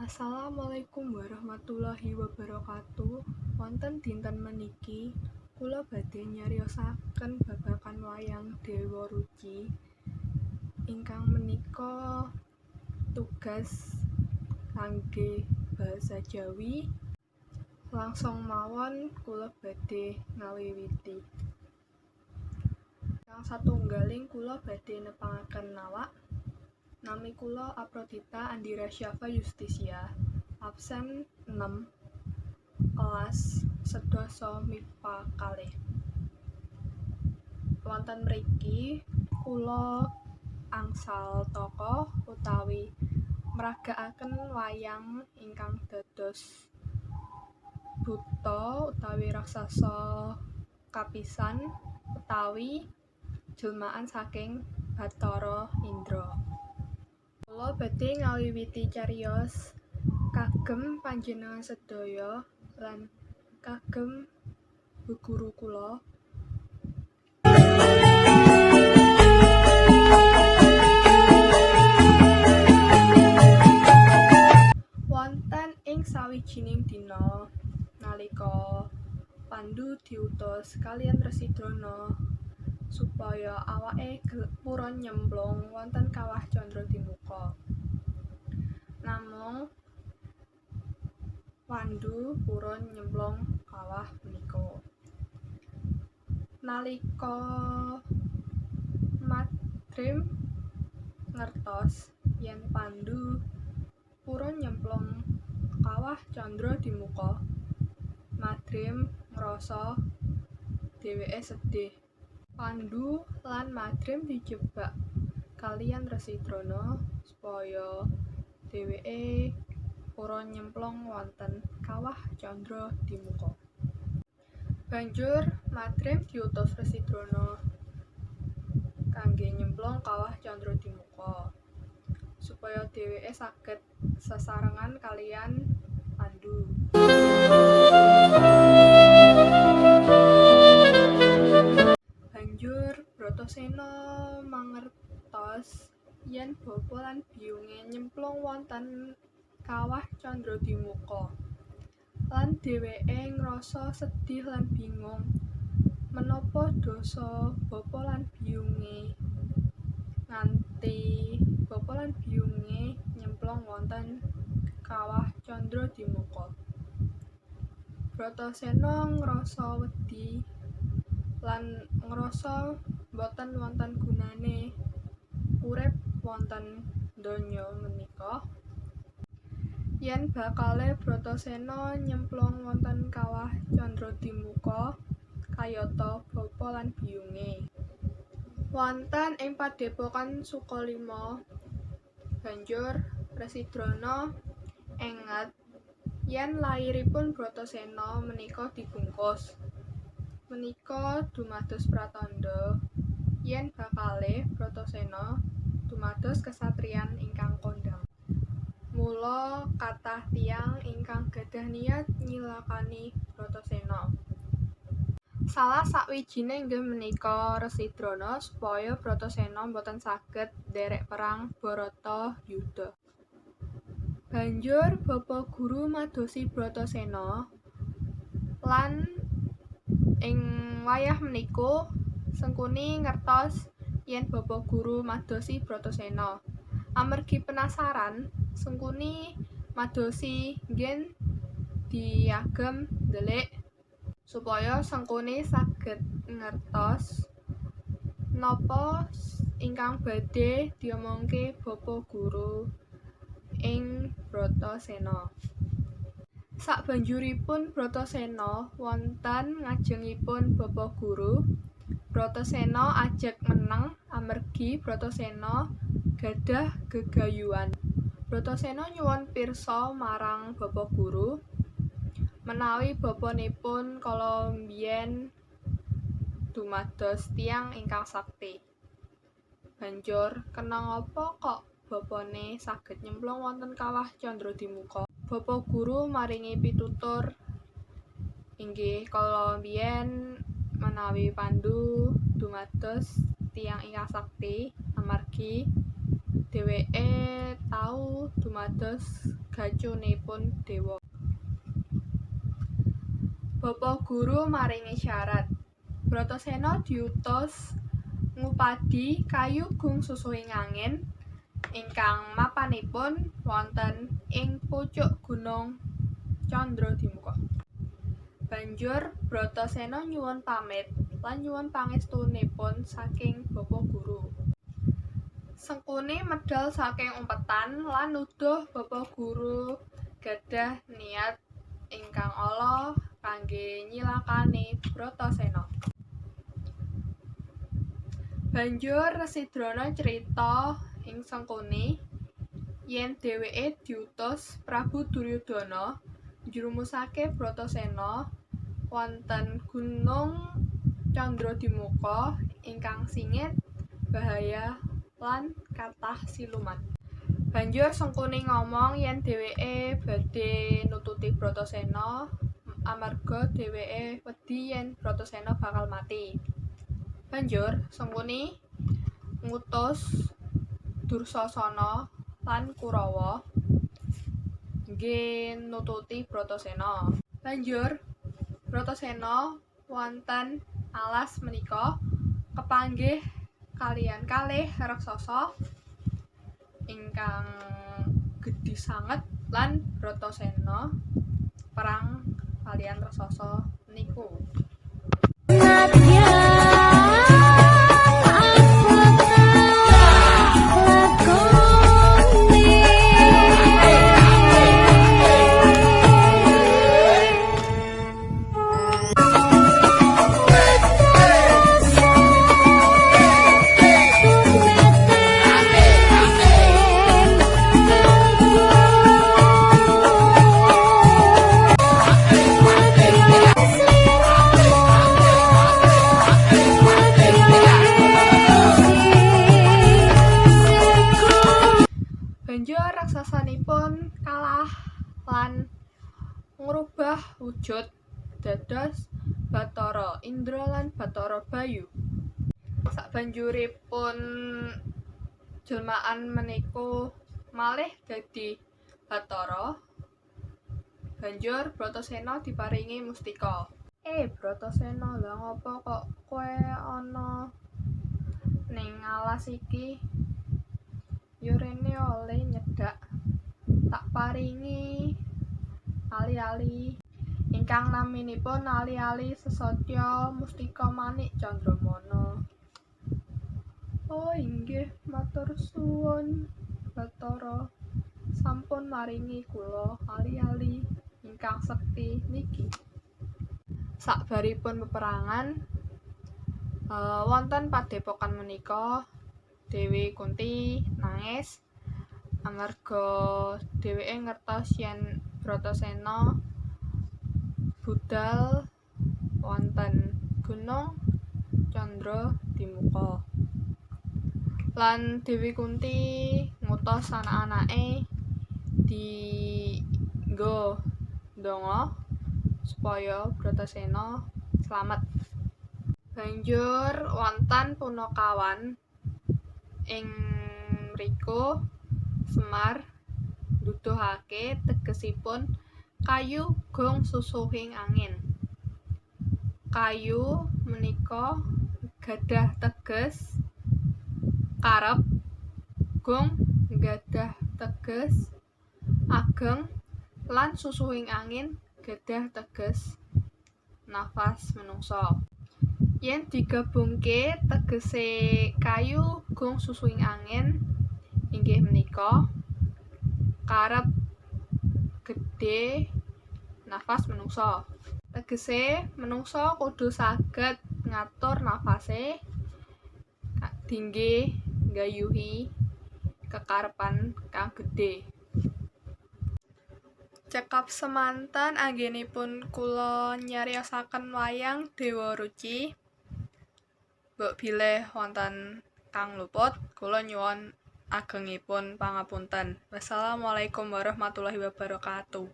Assalamualaikum warahmatullahi wabarakatuh. Wonten dinten meniki kula badhe nyariosaken babagan wayang Dewa Ruci ingkang menika tugas kangge basa Jawi. Langsung mawon kula badhe ngawiwiti. Kang satunggaling kula badhe nepangaken awak. Nami kula Aprodita Andira Syafa Yustisia, absen 6, kelas 11 MIPA 2. Wonten mriki kula angsal tokoh utawi mragakaken wayang ingkang dados buta utawi raksasa kapisan utawi jelmaan saking Bathara Indra. Kula badhe ngawiwiti cariyos kagem panjenengan sedaya lan kagem bu guru kula. Wonten ing sawijining dina nalika Pandu diutus kaliyan Resi Drona supaya awake purun nyemplung wonten kawah Candradimuka. Namung Pandu purun nyemplung kawah punika. Nalika Madrim ngertos yen Pandu purun nyemplung kawah Candradimuka, Madrim ngrasa dheweke sedih. Pandu lan Madrim dijebak kaliyan Resi Drona supaya dheweke purun nyemplung wonten kawah Candradimuka. Banjur Madrim diutus Resi Drona kangge nyemplung kawah Candradimuka supaya dheweke saged sesarengan kaliyan Pandu. Banjur Bratasena mangertos yen bapa lan biyunge nyemplung wonten kawah Candradimuka. Lan dheweke ngrasa sedih lan bingung menapa dosa bapa lan biyunge nganti bapa lan biyunge nyemplung wonten kawah Candradimuka. Bratasena ngrasa wedi lan ngrasa boten wonten gunane urip wonten donya menika. Yen bakale Bratasena nyemplung wonten kawah Candradimuka kayata bapa lan biyunge. Wonten ing padhepokan Sukalima, banjur Resi Drona enget yen lairipun Bratasena menika dibungkus. Menika dumados pratandha yen bakale Bratasena dumados kesatriyan ingkang kondhang. Mula kathah tiyang ingkang gadah niat nyilakani Bratasena. Salah sawijine inggih menika Resi Drona supaya Bratasena boten saged nderek perang Bharatayuddha. Banjur bapa guru madosi Bratasena lan ing wayah meniku Sengkuni ngertos yen bapa guru madosi Bratasena. Amargi penasaran, Sengkuni madosi nggen diagem ndelik supaya Sengkuni saged ngertos napa ingkang badhe diomongke bapa guru ing Bratasena. Sabanjuripun Bratasena wonten ngajengipun bapa guru, Bratasena ajeg meneng amargi Bratasena gadah gegayuhan. Bratasena nyuwun pirsa marang bapa guru menawi bapanipun kala mbiyen dumados tiyang ingkang sakti. Banjur kenangapa kok bapane saged nyemplung wonten kawah Candradimuka? Bapa guru maringi pitutur inggih kala mbiyen menawi Pandu dumados tiyang ingkang sakti amargi dheweke tau dumados gacunipun dewa. Bapa guru maringi syarat. Bratasena diutus ngupadi kayu gung susuhing angin ingkang mapanipun wonten ing pucuk gunung Candradimuka. Banjur Bratasena nyuwun pamit lan nyuwun pangestunipun saking bapa guru. Sengkuni medal saking umpetan lan nuduh bapa guru gadah niat ingkang ala kangge nyilakani Bratasena. Banjur Resi Drona crita ing Sengkuni yen dheweke diutus Prabu Duryudana njrumusake Bratasena wonten gunung Candradimuka ingkang singit, bahaya lan kathah siluman. Banjur Sengkuni ngomong yen dheweke badhe nututi Bratasena amarga dheweke wedi yen Bratasena bakal mati. Banjur Sengkuni ngutus Dursasana lan Kurawa ngge nututi Bratasena. Banjur Bratasena wonten alas menika kepanggih kaliyan kalih raksasa ingkang gedhi sanget lan Bratasena perang kaliyan raksasa niku. Banjur raksasanipun kalah lan ngrubah wujud dados Bathara Indra lan Bathara Bayu. Sabanjuripun jelmaan meniku malih dadi Bathara. Banjur Bratasena diparingi mustika. Bratasena, lha ngapa kok kowe ana ning alas iki? Yo rene oleh nyedhak, tak paringi ali-ali ingkang naminipun ali-ali sesotya mustika manik Candramana. Oh inggih, matur suwun Bathara, sampun maringi kula ali-ali ingkang sekti niki. Sabaripun peperangan wonten padhepokan menika Dewi Kunti nangis amarga dheweke ngertos yen Bratasena budal wonten gunung Candradimuka. Lan Dewi Kunti ngutus anak-anake dienggo ndonga supaya Bratasena slamet. Banjur wonten punakawan ing mriku Semar nuduhake tegesipun kayu gong susuhing angin. Kayu menika gadah teges karep, gong gadah teges ageng, lan susuhing angin gadah teges nafas menungsa. Yen digabungke tegese kayu gong susuhing angin inggih menika karep gedhe nafas menungsa. Tegese menungsa kudu saged ngatur nafase dingge nggayuhi kekarepan kang gedhe. Cekap semanten anggenipun kula nyariosaken wayang Dewa Ruci. Mbok bilih wonten kang luput, kula nyuwun agengipun pangapunten. Wassalamualaikum warahmatullahi wabarakatuh.